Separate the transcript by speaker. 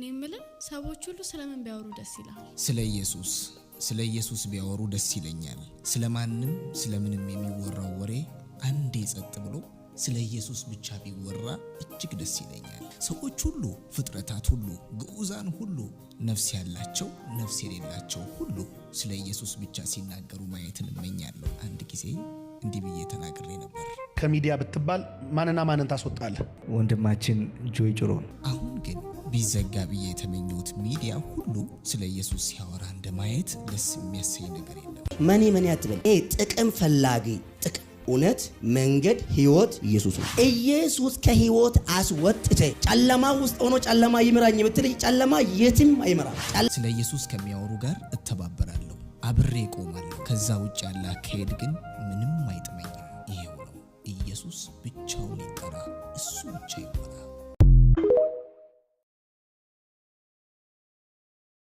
Speaker 1: እኔ የምልህ፣ ሰዎች ሁሉ ስለምን ቢያወሩ ደስ ይልሃል?
Speaker 2: ስለ ኢየሱስ። ስለ ኢየሱስ ቢያወሩ ደስ ይለኛል። ስለ ማንም ስለ ምንም የሚወራው ወሬ አንዴ ጸጥ ብሎ ስለ ኢየሱስ ብቻ ቢወራ እጅግ ደስ ይለኛል። ሰዎች ሁሉ፣ ፍጥረታት ሁሉ፣ ግዑዛን ሁሉ፣ ነፍስ ያላቸው ነፍስ የሌላቸው ሁሉ ስለ ኢየሱስ ብቻ ሲናገሩ ማየትን እመኛለሁ። አንድ ጊዜ እንዲህ ብዬ ተናግሬ ነበር።
Speaker 3: ከሚዲያ ብትባል ማንና ማንን ታስወጣለህ?
Speaker 4: ወንድማችን ጆይ ጭሮን።
Speaker 2: አሁን ግን ቢዘጋ ብዬ የተመኘሁት ሚዲያ ሁሉ ስለ ኢየሱስ ሲያወራ እንደማየት ደስ የሚያሰኝ ነገር የለም።
Speaker 5: Money money አትበል። ይሄ ጥቅም ፈላጊ ጥቅም፣ እውነት፣ መንገድ፣ ህይወት ኢየሱስ ነው። ኢየሱስ ከህይወት አስወጥተ ጨለማ ውስጥ ሆኖ ጨለማ ይምራኝ የምትል ጨለማ የትም አይመራም።
Speaker 2: ስለ ኢየሱስ ከሚያወሩ ጋር እተባበራለሁ፣ አብሬ እቆማለሁ። ከዛ ውጭ ያለ አካሄድ ግን ምንም አይጥመኝም። ይሄው ነው። ኢየሱስ ብቻውን ይጠራ፣ እሱ ብቻ ይወራ።